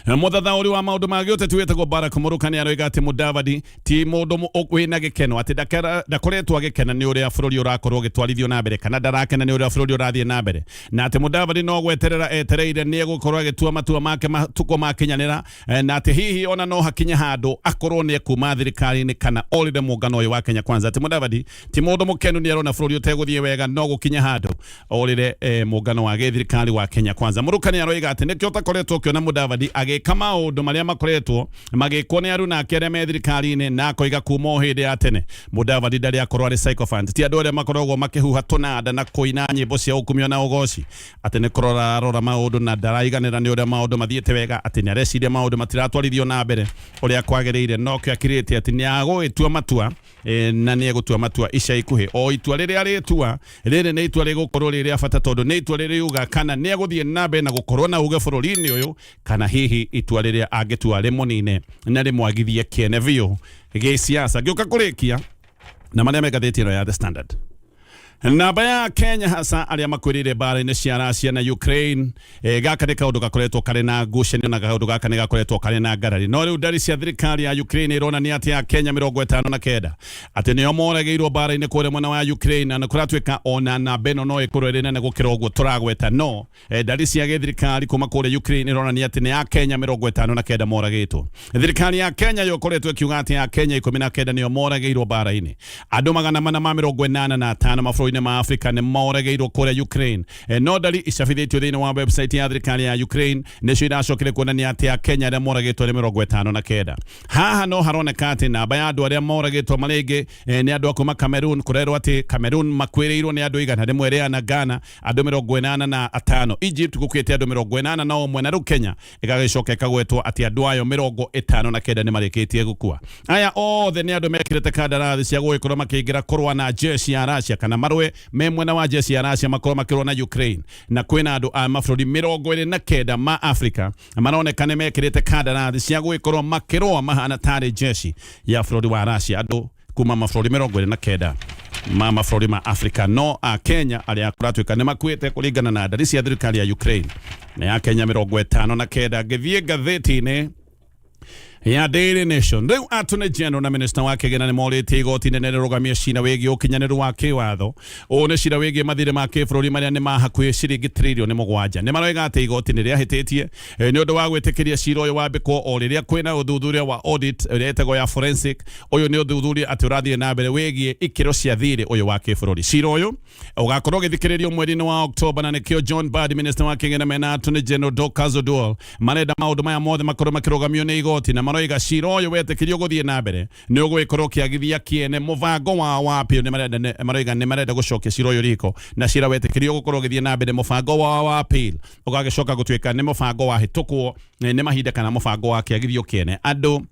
mũthathaũri wa maũndũ ma gĩũteti wĩtagwo Barack Mũrukani aroiga atĩ Mudavadi ti mũndũ wĩna gĩkeno, atĩ ndakoretwo agĩkena nĩ ũrĩa bũrũri ũrakorwo ũgĩtwarithio na mbere, kana ndarakena nĩ ũrĩa bũrũri ũrathiĩ na mbere, na atĩ Mudavadi no gweterera etereire nĩ egũkorwo agĩtua matua make matukũ makinyanĩra, na atĩ hihi ona no hakinye handũ akorwo nĩ ekuma thirikari-inĩ kana orĩre mũngano ũyũ wa Kenya Kwanza. Atĩ Mudavadi ti mũndũ mũkenu, nĩ arona bũrũri ũtegũthiĩ wega, no gũkinya handũ orĩre mũngano wa gĩthirikari wa Kenya Kwanza. Mũrukani aroiga atĩ nĩkĩo ũtakoretwo ũkĩona Mudavadi agĩka maũndũ marĩa makoretwo magĩkwo nĩ aruna ake arĩa me thirikari-inĩ, na akoiga kuma o hĩndĩ ya tene Mudavadi ndarĩ akorwo arĩ sycophant, ti andũ arĩa makoragwo makĩhuha tũnanda na kũina nyĩmbo cia ũkumio na ũgoci, atĩ nĩ kũrora arora maũndũ na ndaraiganĩra nĩ ũrĩa maũndũ mathiĩte wega, atĩ nĩ areciria maũndũ matiratwarithio na mbere ũrĩa kwagĩrĩire, no kĩo akirĩte atĩ nĩ agũgĩtua matua, na nĩ egũtua matua ica ikuhĩ. O itua rĩrĩa rĩtua rĩrĩ nĩ itua rĩgũkorwo rĩ rĩa bata, tondũ nĩ itua rĩriuga kana nĩ egũthiĩ na mbere na gũkorwo na uge bũrũri-inĩ ũyũ, kana hihi itua rĩrĩa angĩtua rĩmũnine na rĩmwagithie kĩene biũ gĩsiasa. Ngĩũka kũrĩkia na marĩa me ngathĩti ĩno ya The Standard, namba ya Kenya hasa arĩa makwĩrĩire mbara-inĩ cia Russia na Ukraine. Gaka nĩ kaũndũ gakoretwo karĩ na ngucanio, na kaũndũ gaka nĩ gakoretwo karĩ na ngarari. No rĩu ndari cia thirikari ya Ukraine ironania atĩ ya Kenya 59 atĩ nĩo moragĩirwo mbara-inĩ kũrĩa mwena wa Ukraine, na nĩ kũratuĩka ona namba ĩno no ĩkorwo ĩrĩ nene gũkĩra ũguo tũragweta. No ndari cia gĩthirikari kuma kũrĩa Ukraine ironania atĩ nĩ ya Kenya 59 moragĩtwo. Thirikari ya Kenya yokoretwo ĩkiuga atĩ ya Kenya 19 nĩo moragĩirwo mbara-inĩ. Andũ 485 mabũrũri-inĩ ma Afrika nĩ moragĩirwo kũrĩa Ukraine. No ndari icabithĩtio thĩinĩ wa website ya thirikari ya Ukraine nĩcio iracokire kuonania atĩ ya Kenya arĩa moragĩtwo nĩ 59. Haha no haroneka atĩ namba ya andũ arĩa moragĩtwo marĩ aingĩ nĩ andũ a kuma Cameroon. Kũrerwo atĩ Cameroon makuĩrĩirwo nĩ andũ 104, Ghana andũ 85, Egypt gũkuĩte andũ 81, na rĩu Kenya ĩgagĩcoka ĩkagwetwo atĩ andũ ayo 59 nĩ marĩkĩtie gũkua. Aya othe nĩ andũ mekĩrĩte kandarathi cia gũgĩkorwo makĩingĩra kũrũa na jeshi ya Russia, kana marũe me mwena wa jeshi ya Russia makorwo makĩrũa na Ukraine. Na kwĩna andũ a mabũrũri 29 ma Afrika maroneka nĩ mekĩrĩte kandarathi cia gũgĩkorwo makĩrũa mahana tarĩ jeshi ya bũrũri wa Russia, andũ kuma mabũrũri 29 ma mabũrũri ma Afrika. No a Kenya arĩa kũratuĩka nĩ makuĩte kũringana na ndari cia thirikari ya Ukraine na ya Kenya 59. Ngĩthiĩ ngathĩti-inĩ ya Daily Nation, rĩu Attorney General na minister wa kĩgĩna nĩ morĩtie igoti inene rĩrũgamie cira wĩgiĩ ũkinyanĩru wa kĩwatho. Ũũ nĩ cira wĩgiĩ mathirĩ ma kĩbũrũri marĩa nĩ ma hakuhĩ ciringi tririoni 7. Nĩ maroiga atĩ igoti nĩ rĩahĩtĩtie nĩ ũndũ wa gwĩtĩkĩria cira ũyũ wambĩkwo o rĩrĩa kwĩna ũthuthuria wa audit ĩrĩa ĩtagwo ya forensic. Ũyũ nĩ ũthuthuria atĩ ũrathiĩ na mbere wĩgiĩ ikĩro cia thirĩ ũyũ wa kĩbũrũri. Cira ũyũ ũgakorwo ũgĩthikĩrĩrio mweri-inĩ wa Oktoba, na nĩkĩo John Mbadi, minister wa kĩgĩna, mena Attorney General Dorcas Oduol marenda maũndũ maya mothe makorwo makĩrũgamio nĩ igoti, na maroiga cira ũyũ wetĩkĩrio gũthiĩ na mbere nĩ ũgũgĩkorwo ũkĩagithia kĩene mũbango wao wa appeal. Nĩ marenda, maroiga nĩ marenda gũcokia cira ũyũ riko, na cira wetĩkĩrio gũkorwo ũgĩthiĩ na mbere mũbango wao wa appeal ũgagĩcoka gũtuĩka nĩ mũbango wahĩtũkwo nĩ mahinda kana mũbango wa kĩagithio kĩene. Andũ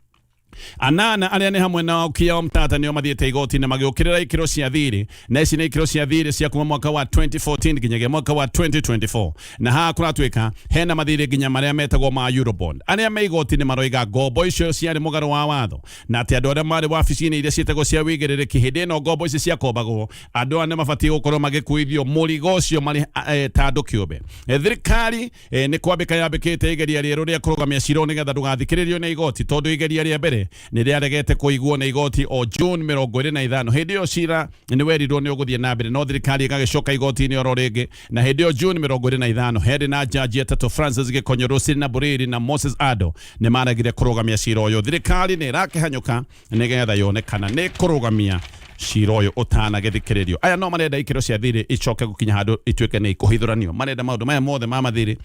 anana arĩa nĩ hamwe na Okiya Omtatah nĩo mathiĩte igoti-inĩ magĩũkĩrĩra ikĩro cia thirĩ, na ici nĩ ikĩro cia thirĩ cia kuma mwaka wa 2014 nginyagia mwaka wa 2024, na haha kũratuĩka hena mathirĩ nginya marĩa metagwo ma Eurobond. Arĩa me igoti-inĩ maroiga ngombo icio ciarĩ mũgarũ wa watho, na atĩ andũ arĩa marĩ wabici-inĩ iria ciĩtagwo cia wĩigĩrĩrĩki hĩndĩ ĩno ngombo ici ciakombagwo, andũ aya nĩ mabatiĩ gũkorwo magĩkuithio mũrigo ũcio marĩ ta andũ kĩũmbe. Thirikari nĩ kwambĩka yambĩkĩte igeria rĩerũ rĩa kũrũgamia cira ũyũ nĩgetha ndũgathikĩrĩrio nĩ igoti, tondũ igeria rĩa mbere mbere nĩ rĩaregete kũiguo nĩ igoti o June 25. Hĩndĩ ĩyo cira nĩ werirwo nĩ ũgũthiĩ na mbere, no thirikari ĩgagĩcoka igoti-inĩ oro rĩngĩ, na hĩndĩ ĩyo June 25 hĩndĩ na jaji atatũ Francis Gĩkonyo, Roselina Buriri na Moses Ado nĩ maregire kũrũgamia cira ũyũ. Thirikari nĩ ĩrakĩhanyũka nĩgetha yone kana nĩ kũrũgamia cira ũyũ ũtanagĩthikĩrĩrio. Aya no marenda ikĩro cia thirĩ icoke gũkinya handũ ituĩke nĩ ikũhithũranio. Marenda maũndũ maya mothe ma mathirĩ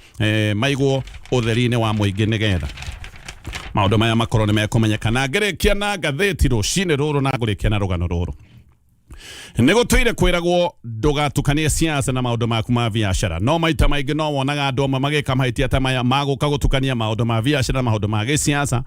maigwo ũtheri-inĩ wa mũingĩ nĩgetha maũndũ maya makorwo nĩ mekũmenyeka. Na ngĩrĩkia na ngathĩti rũcinĩ rũrũ na ngũrĩkia na rũgano rũrũ. Nĩ gũtũire kwĩragwo ndũgatukanie siasa na maũndũ maku ma biacara, no maita maingĩ no wonaga andũ amwe magĩka mahĩtia ta maya magũka gũtukania maũndũ ma biacara na maũndũ ma gĩsiasa.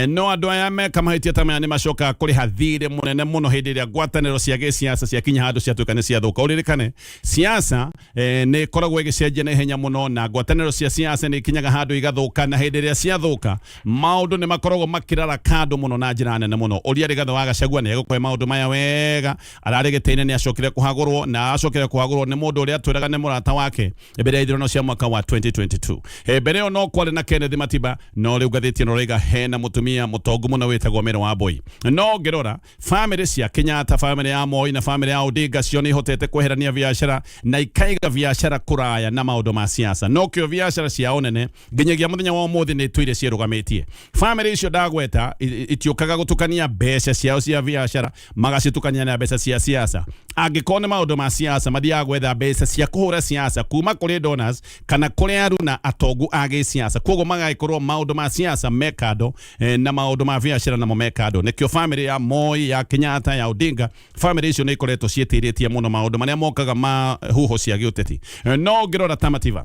No andũ aya meka mahĩtia ta maya nĩ macokaga kũrĩha thirĩ mũnene mũno hĩndĩ ĩrĩa ngwatanĩro cia gĩsiasa ciakinya handũ ciatuĩka nĩ ciathũka. Ũririkane siasa nĩ ĩkoragwo ĩgĩcenjia na ihenya mũno, na ngwatanĩro cia siasa nĩ ikinyaga handũ igathũka, na hĩndĩ ĩrĩa ciathũka maũndũ nĩ makoragwo makĩrara kando mũno na njĩra nene mũno. Ũria Rigathĩ wa Gachagua nĩ egũkũhe maũndũ maya wega. Ararĩ gĩtĩ-inĩ nĩ acokire kũhagũrwo, na acokire kũhagũrwo nĩ mũndũ ũrĩa atwĩraga nĩ mũrata wake mbere ya ithurano cia mwaka wa 2022. Mbere ĩyo no kwarĩ na Kenneth Matiba, no rĩu ngathĩti ĩno ĩroiga hena mũtumia mũtongu mũno wĩtagwo Mary Wambui. No ngĩrora famĩlĩ cia Kenyatta, famĩlĩ ya Moi na famĩlĩ ya Odinga cio nĩ ihotete kweherania biacara na ikaiga biacara kũraya na maũndũ ma siasa, no kĩo biacara ciao nene nginyagia mũthenya wa ũmũthĩ nĩ itũire ciĩrũgamĩtie. Famĩlĩ icio ndagweta itiũkaga gũtukania mbeca ciao cia biacara magacitukania na mbeca cia siasa. Angĩkorwo nĩ maũndũ ma siasa, mathiaga gwetha mbeca cia kũhũra siasa kuma kũrĩ donors kana kũrĩ aruna atongu a gĩsiasa. Koguo magagĩkorwo maũndũ ma siasa me kando na maũndũ ma biacara namo me kando. Nĩkĩo famĩlĩ ya Moi, ya Kenyatta, ya Odinga, famĩlĩ icio nĩ ikoretwo ciĩtĩrĩtie mũno maũndũ marĩa mokaga ma huho cia gĩũteti. No ngĩrora ta Mativa,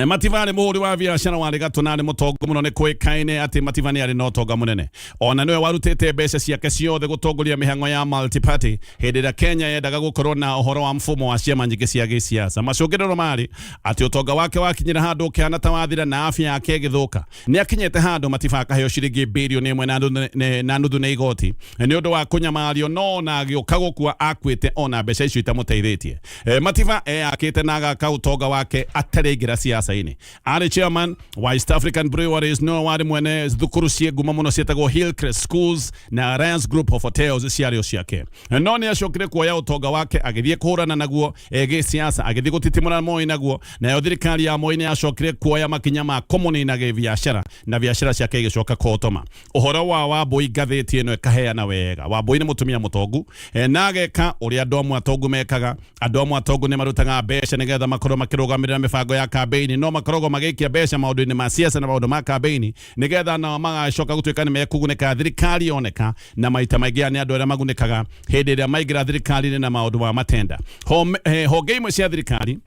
Mativa arĩ mũhũri wa biacara warĩ gatũ na arĩ mũtongu mũno. Nĩ kũĩkaine atĩ Mativa nĩ arĩ na ũtonga mũnene. Ona nĩwe warutĩte mbeca ciake ciothe gũtongoria mĩhang'o ya multi-party hĩndĩ ĩrĩa Kenya yendaga gũkorwo na ũhoro wa mfumo wa ciama nyingĩ cia gĩsiasa. Macũngĩrĩro marĩ atĩ ũtonga wake wakinyĩra handũ ũkĩhana ta wathira na afya yake ĩgĩthũka. Nĩ akinyĩte handũ Mativa akaheo ciringi birioni 1 na nuthu nĩ igoti nĩ ũndũ wa kũnyamario, no ona agĩũka gũkua akuĩte ona mbeca icio itamũteithĩtie. Mativa eyakĩte na agaka ũtonga wake atarĩ siasa-inĩ. Arĩ chairman wa East African Breweries, no warĩ mwene thukuru ciĩ ngumo mũno ciĩtagwo Hillcrest Schools na Alliance Group of Hotels ciarĩ o ciake. No nĩ acokire kuoya ũtonga wake agĩthiĩ kũhũrana naguo gĩsiasa, agĩthiĩ gũtitimũra Moi naguo, nayo thirikari ya Moi nĩ yacokire kuoya makinya ma kũmũnina gĩbiacara na biacara ciake igĩcoka kũhotoma. Ũhoro wa Wambui ngathĩti ĩno ĩkaheana wega. Wambui nĩ mũtumia mũtongu na ageka ũrĩa andũ amwe atongu mekaga. Andũ amwe atongu nĩ marutaga mbeca nĩgetha makorwo makĩrũgamĩrĩra mĩbango ya kambĩini, no makoragwo magĩikia mbeca maũndũ-inĩ ma siasa na maũndũ ma kambĩini nĩgetha nao magacoka gũtuĩka nĩ mekũgunĩka thirikari yoneka, na maita maingĩ nĩ andũ arĩa magunĩkaga hĩndĩ ĩrĩa maingĩra thirikari-inĩ na maũndũ ma matenda. Honge imwe cia thirikari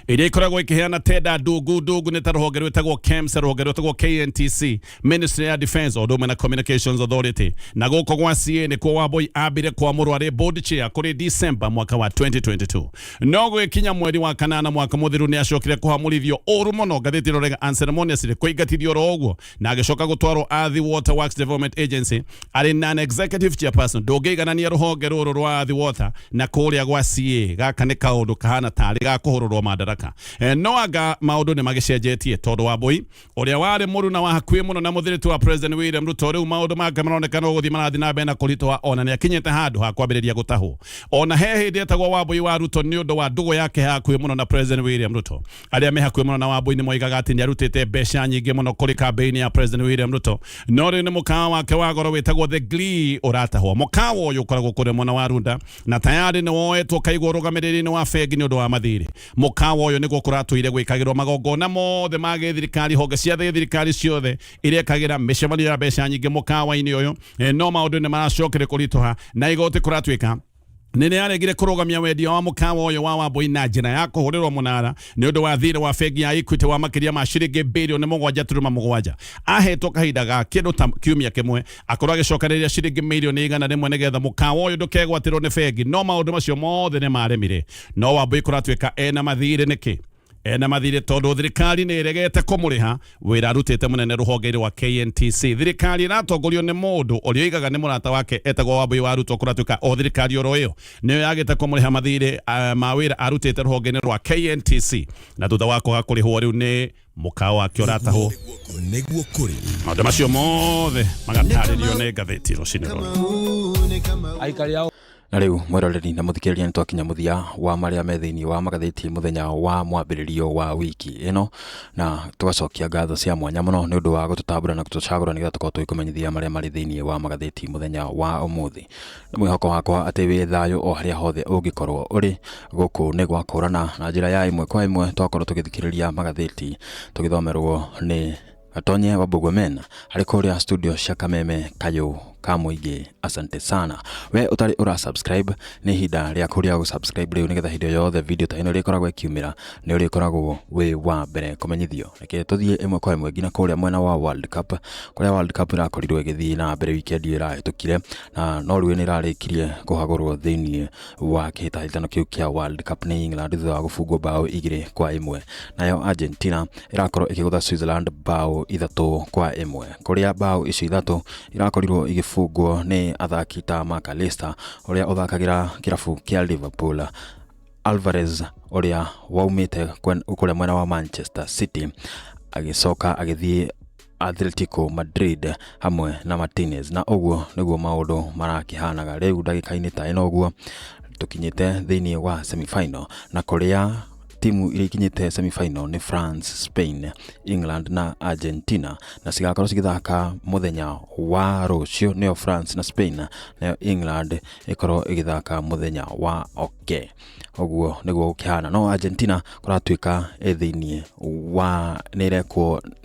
iria ikoragwo ikiheana tenda ndungu ndungu nĩ ta rũhonge rwĩtagwo KEMSA, rũhonge rwĩtagwo KNTC, Ministry ya Defence o ũndũ ũmwe na Communications Authority. Na gũkũ gwa CA nĩkuo Wambui ambire kwamũrwo arĩ board chair kũrĩ December mwaka wa 2022, no gwĩkinya mweri wa kanana mwaka mũthiru nĩ acokire kũhamũrithio ũru mũno. Ngathĩti ĩrorega unceremoniously kũingatithio oro ũguo na agĩcoka gũtwarwo Athi Water Works Development Agency arĩ non-executive chairperson. Ndũngĩiganania rũhonge rũrũ rwa Athi Water na kũrĩa gwa CA. Gaka nĩ kaũndũ kahana tarĩ ga kũhũrũrwo madaraka. No anga maũndũ nĩ magĩcenjetie, tondũ Wambui ũrĩa warĩ mũruna wa hakuhĩ mũno na mũthiritu wa President William Ruto, rĩu maũndũ make maronekana gũthiĩ marathiĩ na mbere na kũritũha, ona nĩ akinyĩte handũ ha kwambĩrĩria gũtahwo. Ona he hĩndĩ etagwo Wambui wa Ruto nĩ ũndũ wa ndũgũ yake hakuhĩ mũno na President William Ruto. Arĩa me hakuhĩ mũno na Wambui nĩ moigaga atĩ nĩ arutĩte mbeca nyingĩ mũno kũrĩ kambĩini ya President William Ruto, no rĩu nĩ mũkawa wake wa goro wĩtagwo The Glee ũratahwo. Mũkawa ũyũ ũkoragwo kũrĩa mwena wa Runda na tayarĩ nĩ woetwo kaigwo ũrũgamĩrĩri-inĩ wa bengi nĩ ũndũ wa mathirĩ. Mũkawa ũyũ nĩguo kũratũire gwĩkagĩrwo magongona mothe ma gĩthirikari, honge cia thirikari ciothe irekagĩra mĩcemanio ya mbeca nyingĩ mũkawa-inĩ ũyũ. No maũndũ nĩ maracokire kũritũha na igoti kũratuĩka nĩ nĩ kũrũgamia wendia wa mũkawa ũyũ wa Wambui na njĩra ya kũhũrĩrwo mũnara nĩ ũndũ wa thirĩ wa bengi ya Equity wa makĩria ma ciringi birioni 7.7. Ahetwo kahinda ga kĩndũ ta kiumia kĩmwe akorwo agĩcokanĩrĩria ciringi mirioni 100 nĩgetha mũkawa ũyũ ndũkegwatĩrwo nĩ bengi, no maũndũ macio mothe nĩ maremire. No Wambui kũratuĩka ena mathirĩ nĩkĩ? Ena mathirĩ tondũ thirikari nĩ ĩregete kũmũrĩha wĩra arutĩte mũnene rũhonge-inĩ rwa KNTC. Thirikari ĩratongorio nĩ mũndũ ũrĩa oigaga nĩ mũrata wake etagwo Wambui wa Ruto, kũratuĩka o thirikari oro ĩyo nĩyo yagĩte kũmũrĩha mathirĩ ma wĩra arutĩte rũhonge-inĩ rwa KNTC, na thutha wa kwaga kũrĩhwo rĩu nĩ mũkawa wake ũratahwo. Nĩguo kũrĩ. Maũndũ macio mothe magatarĩrio nĩ ngathĩti rũcinĩ rũrũ. Aikari ao. Na rĩu, mwĩroreri na mũthikĩrĩria, nĩ twakinya mũthia wa marĩa me thĩinĩ wa magathĩti mũthenya wa mwambĩrĩrio wa wiki ĩno, na tũgacokia ngatho cia mwanya mũno nĩ ũndũ wa gũtũtambũra na gũtũcagũra nĩgetha tũkorwo tũgĩkũmenyithia marĩa marĩ thĩinĩ wa magathĩti mũthenya wa ũmũthĩ. Nĩ mwĩhoko wakwa atĩ wĩ thayũ o harĩa hothe ũngĩkorwo ũrĩ. Gũkũ nĩ gwakũrana na njĩra ya ĩmwe kwa ĩmwe, twakorwo tũgĩthikĩrĩria magathĩti tũgĩthomerwo nĩ Gatonye wa Bugomena harĩ kũrĩa studio cia Kameme Kayũ ka mũingĩ. Asante sana. We ũtarĩ ũra subscribe, nĩ ihinda rĩaku rĩa gũ-subscribe rĩu, nĩgetha hĩndĩ yothe video ta ĩno ĩrĩkoragwo ĩkiumĩra nĩ ũrĩkoragwo wĩ wa mbere kũmenyithio. Reke tũthiĩ ĩmwe kwa ĩmwe nginya kũrĩa mwena wa World Cup, kũrĩa World Cup ĩrakorirwo ĩgĩthiĩ na mbere weekend ĩyo ĩrahĩtũkire, na Norway nĩ ĩrarĩkirie kũhagũrwo thĩinĩ wa kĩhĩtahĩtano kĩu kĩa World Cup nĩ England thutha wa gũbungwo bao 2-1. Nayo Argentina ĩrakorwo ĩkĩgũtha Switzerland bao 3-1, kũrĩa bao icio ithatũ irakorirwo igĩbungwo nĩ athaki ta McAllister ũrĩa ũthakagĩra kĩrabu kĩa Liverpool, Alvarez ũrĩa waumĩte kũrĩa mwena wa Manchester City agĩcoka agĩthiĩ Atletico Madrid, hamwe na Martinez. Na ũguo nĩguo maũndũ marakĩhanaga rĩu ndagĩka-inĩ ta ĩno. Ũguo tũkinyĩte thĩinĩ wa semifinal, na kũrĩa timu iria ikinyĩte semifinal nĩ France, Spain, England na Argentina, na cigakorwo cigĩthaka mũthenya wa rũciũ, nĩyo France na Spain, nayo England ĩkorwo ĩgĩthaka mũthenya wa oke. Ũguo nĩguo gũkĩhana. No Argentina kũratuĩka ĩ thĩinĩ wa nĩ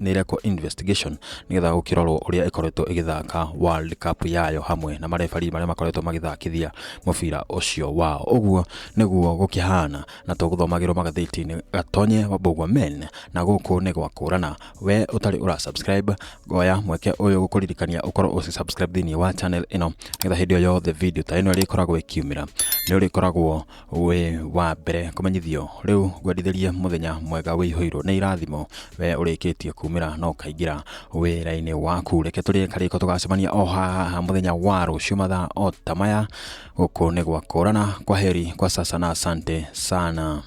ĩrekwo investigation nĩgetha gũkĩrorwo ũrĩa ĩkoretwo ĩgĩthaka World Cup yayo, hamwe na marebari marĩa makoretwo magĩthakithia mũbira ũcio wao. Ũguo nĩguo gũkĩhana, na tũgũthomagĩrwo magathĩti-inĩ Gatonye wa Mbũgua Men, na gũkũ nĩ gwakũrana. We ũtarĩ ũra subscribe, ngoya mweke ũyũ gũkũririkania ũkorwo ũci subscribe thĩinĩ wa channel ĩno, nĩgetha hĩndĩ o yothe video ta ĩno ĩrĩkoragwo ĩkiumĩra nĩ ũrĩkoragwo wĩ wa mbere kũmenyithio. Rĩu ngwendithĩrie mũthenya mwega wĩihũirwo nĩ irathimo. We ũrĩkĩtie kumĩra no ũkaingĩra wĩra-inĩ waku, reke tũrĩe karĩko, tũgacemania o haha mũthenya wa rũciũ mathaa o ta maya. Gũkũ nĩ gwakũrana. Kwa heri kwa sasa na asante sana.